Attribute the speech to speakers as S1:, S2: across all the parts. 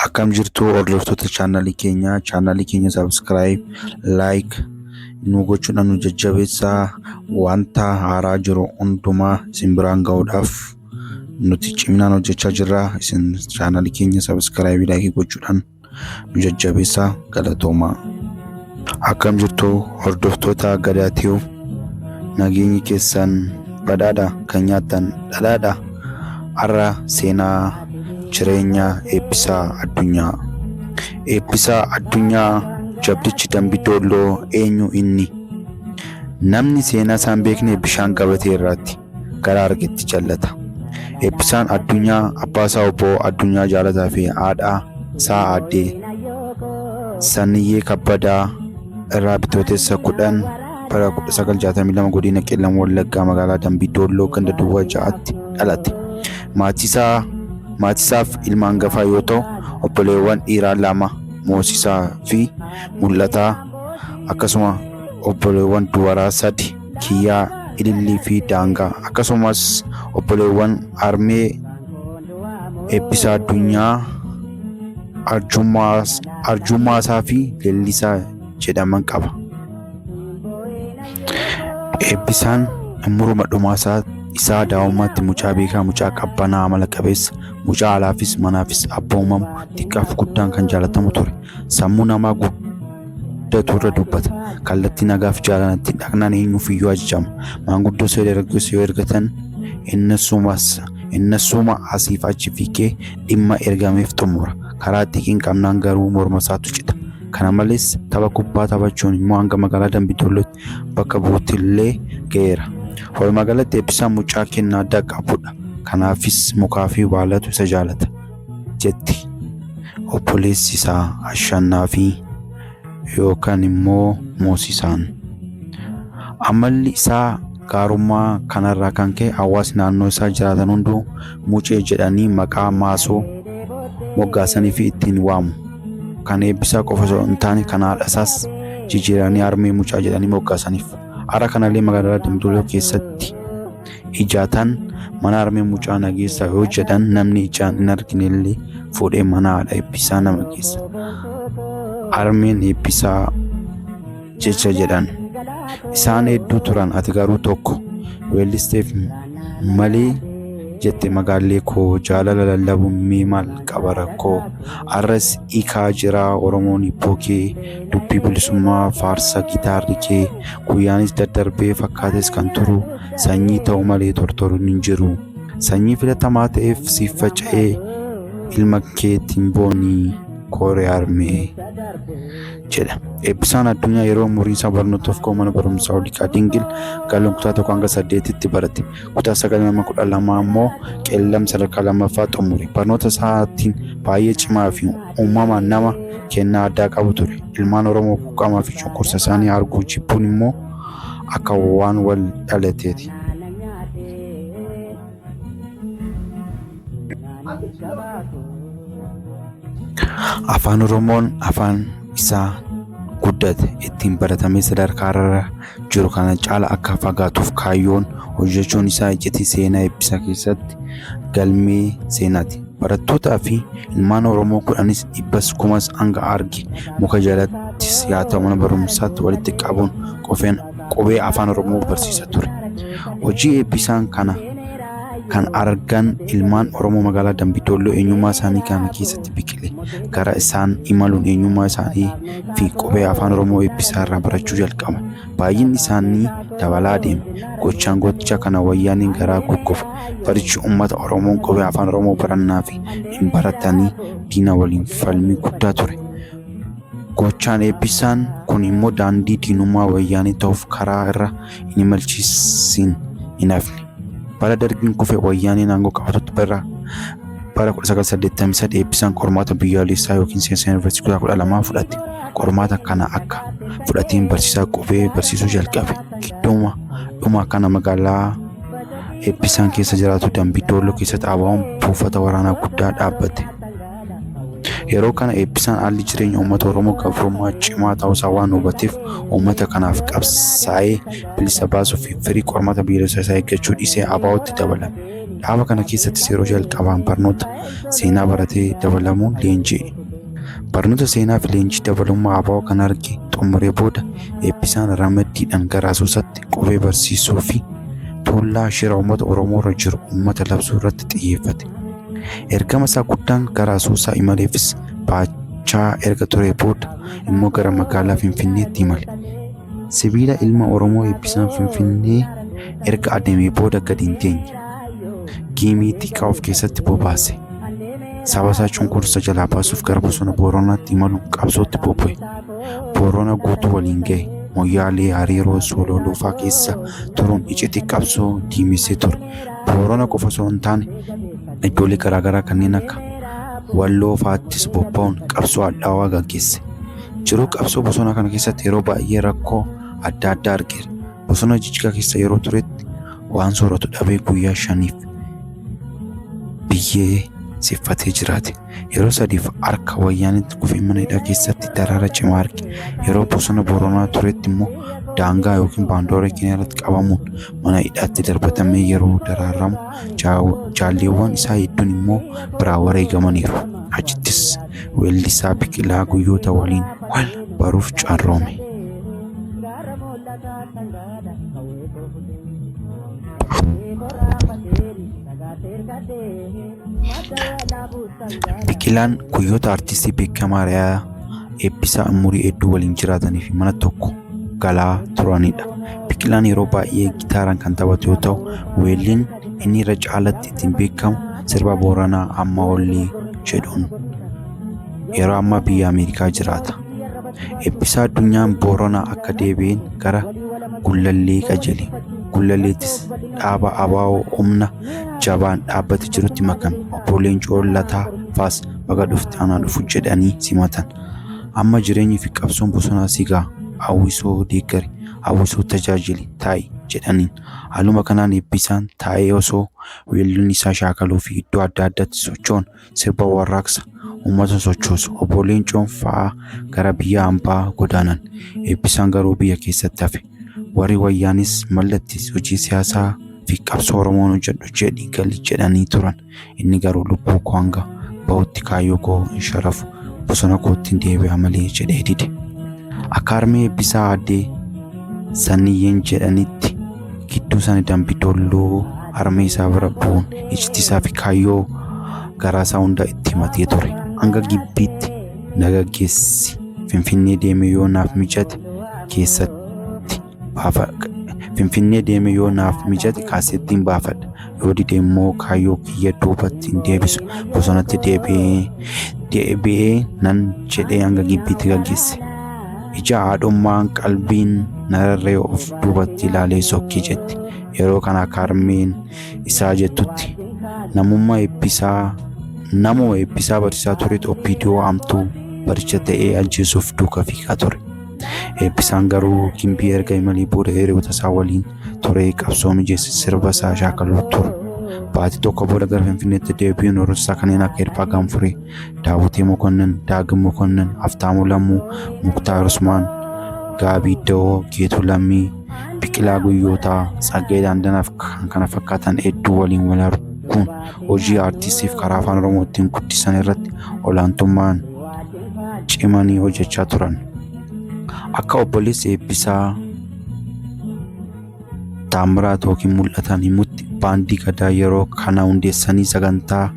S1: Akkam jirtu hordoftoota chaanalii keenyaa, chaanalii keenya subscribe, like nu gochuudhaan nu jajjabeessaa. Wanta haaraa jiru hundumaa isin biraan ga'uudhaaf nuti ciminaan hojjechaa jirra. Isin chaanalii keenya subscribe, like gochuudhaan nu jajjabeessaa, galatoomaa. Akkam jirtu hordoftoota Gadaa Tube, nageenyi keessan badhaadha, kan nyaattan dhadhaadha. Har'a seenaa jireenya Eebbisaa Addunyaa. Eebbisaa Addunyaa jabdichi Dambi Doolloo eenyu inni? Namni seenaa isaa hin beekne bishaan gabatee irraatti gara argetti jallata. Eebbisaan Addunyaa abbaa isaa obbo Addunyaa Jaalataa fi haadha isaa aadde Sanniyyee Kabbadaa irraa Bitootessa 10 bara 1962 godina Qellam Wallaggaa magaalaa Dambii Doolloo ganda Duwwaa 6tti dhalate. Maatiisaaf ilma hangafaa yoo ta'u, obboleewwan dhiiraa lama Moosisaa fi Mul'ataa akkasuma obboleewwan dubaraa sadi Kiyyaa, Ilillii fi Daangaa akkasumas obboleewwan harmee Eebbisaa Addunyaa Arjummaasaa fi Leellisaa jedhaman qaba. Eebbisaan umuruma dhumaasaa isaa daa'imummaatti mucaa beekaa, mucaa qabbanaa, amala qabeessa, mucaa alaafis manaafis abboomamu, xiqqaaf guddaan kan jaalatamu ture. Sammuu namaa guddatu irra dubbata. Kallattii nagaaf jaalalatti dhaqnaan eenyuuf iyyuu ajajama. Maanguddoo yoo dargaggeessa yoo ergatan innasuma asiif achi fiigee dhimma ergameef xumura. Karaa xiqiin qabnaan garuu morma isaatu cita. Kana malees tapha kubbaa taphachuun immoo hanga magaalaa Dambi Doollootti bakka bu'uutti illee ga'eera. Walumaa galatti Eebbisaan mucaa kennaa addaa qabudha. Kanaafis mukaa fi baalatu isa jaalata jetti obboleessi isaa Ashannaa fi yookaan immoo Moosisaan. Amalli isaa gaarummaa kanarraa kan ka'e hawaasni naannoo isaa jiraatan hunduu Mucee jedhanii maqaa maasoo moggaasanii fi ittiin waamu. Kan Eebbisaa qofa osoo hin taane kan haadha isaas jijjiiranii harmee mucaa jedhanii moggaasaniif. Har'a kanallee magaalaa Dambi Doolloo keessatti ijaatan mana harmee mucaa nageessaa yoo jedhan namni ijaan hin arginellee fuudhee mana haadha Eebbisaa nama geessa. Harmeen Eebbisaa jecha jedhan. Isaan hedduu turan, ati garuu tokko. Weellisteef malee jette magaallee koo, jaalala lallabuun mee maal qaba rakkoo. Arras hiikaa jira Oromoon hibboo kee, dubbii bilisummaa faarsa gitaarri kee. Guyyaanis daddarbee fakkaates kan turu, sanyii ta'u malee tortoruun hin jiru. Sanyii filatamaa ta'eef siif faca'ee, ilma keetiin boonii kooree harmee jedha. Eebbisaan Addunyaa yeroo umuriin isaa barnootaaf ka'u mana barumsaa Oliiqaa Dingil galuun kutaa 1 hanga 8tti barate. Kutaa 9 nama 12 immoo Qellam sadarkaa lammaffaa xumure. Barnoota isaatiin baay'ee cimaa fi uumamaan nama kennaa addaa qabu ture. Ilmaan Oromoo quuqamaa fi cunqursa isaanii arguu jibbuun immoo akka waan wal dhalateeti. Afaan Oromoon afaan isaa guddate ittiin baratamee sadarkaa irra jiru kana caala akka fagaatuuf kaayyoon hojjechuun isaa iccitii seenaa Eebbisaa keessatti galmee seenaati. Barattootaa fi ilmaan Oromoo kudhanis dhibbas kumas hanga arge muka jalattis yaa ta'u mana barumsaatti walitti qabuun qubee afaan Oromoo barsiisa ture. Hojii Eebbisaan kana kan argan ilmaan Oromoo magaalaa Dambi Doolloo eenyummaa isaanii kana keessatti biqile gara isaan imaluun eenyummaa isaanii fi qubee afaan Oromoo Eebbisaa irraa barachuu jalqaban. Baay'inni isaanii dabalaa deeme. Gochaan gocha kana wayyaaniin garaa gugguba. Barichi uummata Oromoon qubee afaan Oromoo barannaa fi hin baratanii diina waliin falmii guddaa ture. Gochaan Eebbisaan kun immoo daandii diinummaa wayyaanii ta'uuf karaa irra hin imalchiisin hin hafne. Bara dargiin kufe wayyaaniin aangoo qabatutti bara 1983 Eebbisaan qormaata biyyaalessaa yookiin seensa yuunivarsiitii kutaa 12 fudhate. Qormaata kana akka fudhateen barsiisaa qubee barsiisuu jalqabe. Gidduma dhuma kana magaalaa Eebbisaan keessa jiraatu Dambii Doolloo keessatti ABO'n buufata waraanaa guddaa dhaabbate. Yeroo kana Eebbisaan haalli jireenya uummata Oromoo gabrummaa cimaa ta'uusaa waan hubateef uummata kanaaf qabsaa'ee bilisa baasuu fi firii qormaata biyyaalessaa isaa eeggachuu dhiisee ABO'tti dabalame. Dhaaba kana keessattis yeroo jalqabaan barnoota seenaa baratee dabalamuun leenji'e. Barnoota seenaa fi leenjii dabalummaa ABO kan arge xumuree booda Eebbisaan ramaddiidhaan gara Asoosaatti qubee barsiisuu fi tuullaa shira uummata Oromoo irra jiru uummata labsuu irratti xiyyeeffate. Ergama isaa guddaan gara Asoosaa imaleefis baachaa erga turee booda immoo gara magaalaa Finfinneetti imale. Sibiila ilma Oromoo Eebbisaan Finfinnee erga adeemee booda gadi hin teenye. Giimii xiqqaa of keessatti bobaase. Saba isaa cunqursa jalaa baasuuf gara bosona Booranaatti imaluun qabsootti bobba'e. Boorana guutuu waliin gahe. Moyyaalee, Hariiroo, Sololoo fa'aa keessa turuun iccitii qabsoo diimessee ture. Boorana qofa osoo hin taane iddoolee garaagaraa kanneen akka Walloo fa'aattis bobba'uun qabsoo hadhaawaa gaggeesse. Jiruu qabsoo bosonaa kana keessatti yeroo baay'ee rakkoo adda addaa argeera. Bosona Jijjigaa keessa yeroo turetti waan sooratu dhabee guyyaa shaniif biyyee siffatee jiraate. Yeroo sadiif harka wayyaanitti kufee mana hidhaa keessatti daraara cimaa arge. Yeroo bosona Booranaa turetti immoo daangaa yookiin baandooree Keeniyaa irratti qabamuun mana hidhaatti darbatamee yeroo daraaramu jaalleewwan isaa hedduun immoo biraa wareegamaniiru. Achittis weellisaa Biqilaa Guyyoota waliin wal baruuf carroome. Biqilaan guyyoota artistii beekamaa Ari'aa Eebbisaa umurii hedduu waliin jiraatanii fi mana tokko galaa turanidha. Biqilaan yeroo baay'ee gitaaraan kan taphatu yoo ta'u, weelliin inni irra caalatti ittiin beekamu sirba Booranaa Amma Ollee jedhuun. Yeroo ammaa biyya Ameerikaa jiraata. Eebbisaa Addunyaan Booranaa akka deebi'een gara Gullallee qajeele. Gullalleettis dhaaba ABO humna jabaan dhaabbate jirutti makame. Obbo Leencoo Lataa faas baga dhufte anaa dhufu jedhanii simatan. Amma jireenyi fi qabsoon bosonaa si ga'a. Hawwisoo deeggari, hawwisoo tajaajili, taa'i jedhaniin. Haaluma kanaan Eebbisaan taa'ee osoo weelluun isaa shaakaluu fi iddoo adda addaatti socho'uun sirba warraaqsa uummata sochoosu. Obbo Leencoon fa'aa gara biyya hambaa godaanan. Eebbisaan garuu biyya keessatti hafe. Warri wayyaanis mallatti hojii siyaasaa fi qabsoo Oromoon hojjedhu jedhi gali jedhanii turan. Inni garuu lubbuu koo hanga bahutti kaayyoo koo hin sharafu bosona kootti deebi'a malee jedhee dide. Akka harmee Eebbisaa Aaddee Sanniyyeen jedhanitti gidduu sana Dambi Dolloo harmee isaa bira bu'uun iccitii isaa fi kaayyoo garaa isaa hunda itti himatee ture. Hanga Gibbiitti na gaggeessi Finfinnee deemee yoo naaf mijate keessatti baafa Finfinnee deemee yoo naaf mijate kaasettiin baafadha. Yoo dide immoo kaayyoo kiyya duubatti hin deebisu. Bosonatti deebi'ee deebi'ee nan jedhee hanga Gibbiitti gaggeesse. Ija haadhummaan qalbiin nararree of duubatti ilaalee sokkii jetti. Yeroo kana akka harmeen isaa jettutti namummaa Eebbisaa namuma Eebbisaa barsiisaa turetu OPDO hamtuu baricha ta'ee ajjeesuuf duuka fiigaa ture. Eebbisaan garuu Gimbii erga imalee booda hiriyoota isaa waliin turee qabsoo mijeesse sirba isaa shaakaluu ture. Baatii tokko booda gara Finfinneetti deebi'uun hiriyoota isaa kanneen akka Hirphaa Gaanfuree, Daawwitee Mokonnin, Daagim Mokonnin, Haftaamuu Lammuu, Muktaar Usmaan, Gaabii Dawoo, Geetuu Lammii, Biqilaa Guyyootaa, Tsaggaayee Daandanaaf kan kana fakkaatan hedduu waliin wal arguun hojii aartistiif karaa afaan Oromoo ittiin guddisan irratti olaantummaan cimanii hojjechaa turan. Akka obboleessi Eebbisaa Taammiraat yookiin Mul'ataan himutti baandii Gadaa yeroo kana hundeessanii sagantaa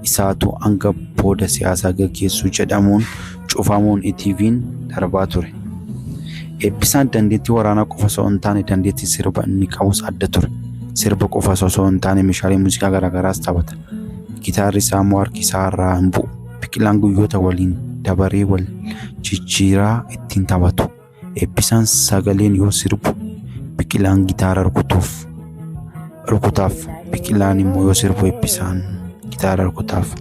S1: isaatu hanga booda siyaasaa gaggeessuu jedhamuun cufamuun ETV'n darbaa ture. Eebbisaan dandeettii waraanaa qofa osoo hin taane dandeettii sirba inni qabus adda ture. Sirba qofa osoo hin taane meeshaalee muuziqaa garaagaraas taphata. Gitaarri isaa immoo harki isaa irraa hin bu'u. Biqilaan guyyoota waliin dabaree wal jijjiiraa ittiin taphatu. Eebbisaan sagaleen yoo sirbu Biqilaan gitaara rukutuuf rukutaaf. Biqilaan immoo yoo sirbu Eebbisaan gitaara rukutaaf.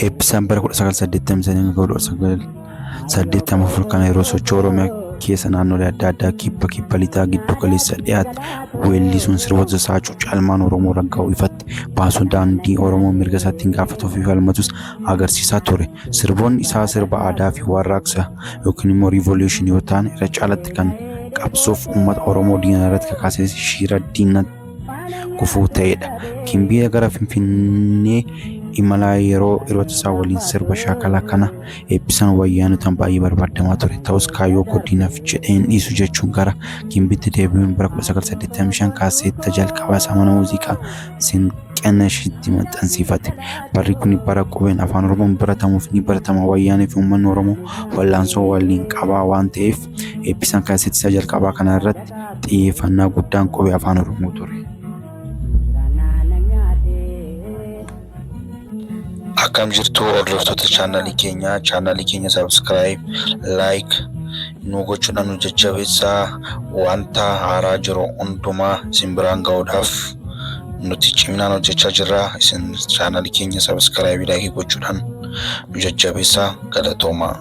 S1: Eebbisaan bara 1983 hanga 1984 kana yeroo sochii Oromiyaa keessa naannolee adda addaa kibba, kibba lixaa, giddu galeessa dhiyaatti weellisuun sirboota isaa hacuuccaa ilmaan Oromoo irra ga'u ifatti baasuun daandii Oromoo mirga isaatiin gaafatuu fi falmatus agarsiisaa ture. Sirboonni isaa sirba aadaa fi warraaqsa yookiin immoo revolution yoo ta'an irra caalatti kan qabsoof uummata Oromoo diina irratti kakaasee shira diina gufuu ta'edha. Gimbii gara Finfinnee imalaa yeroo hiriyoota isaa waliin sirba shaakalaa kana eebbisan wayyaanotaan baay'ee barbaadamaa ture. Ta'us kaayyoo koo diinaaf jedhee hin dhiisu jechuun gara Gimbiitti deebi'uun bara 1985 kaaseetta jalqabaa isaa mana muuziqaa Sinqeenashitti maxxansiifate. Barri kun bara qubeen afaan Oromoon baratamuuf ni baratama wayyaanee fi uummanni Oromoo wal'aansoo waliin qabaa waan ta'eef eebbisaan kaaseetta isaa jalqabaa kana irratti xiyyeeffannaa guddaan qubee afaan Oromoo ture. Akkam jirtu hordoftoota chaanalii keenyaa, chaanalii keenya subscribe, like nu gochuudhaan nu jajjabeessaa. Wanta haaraa jiru hundumaa isin biraan ga'uudhaaf nuti ciminaan hojjechaa jirra. Isin chaanalii keenya subscribe, like gochuudhaan nu jajjabeessaa. Galatoomaa.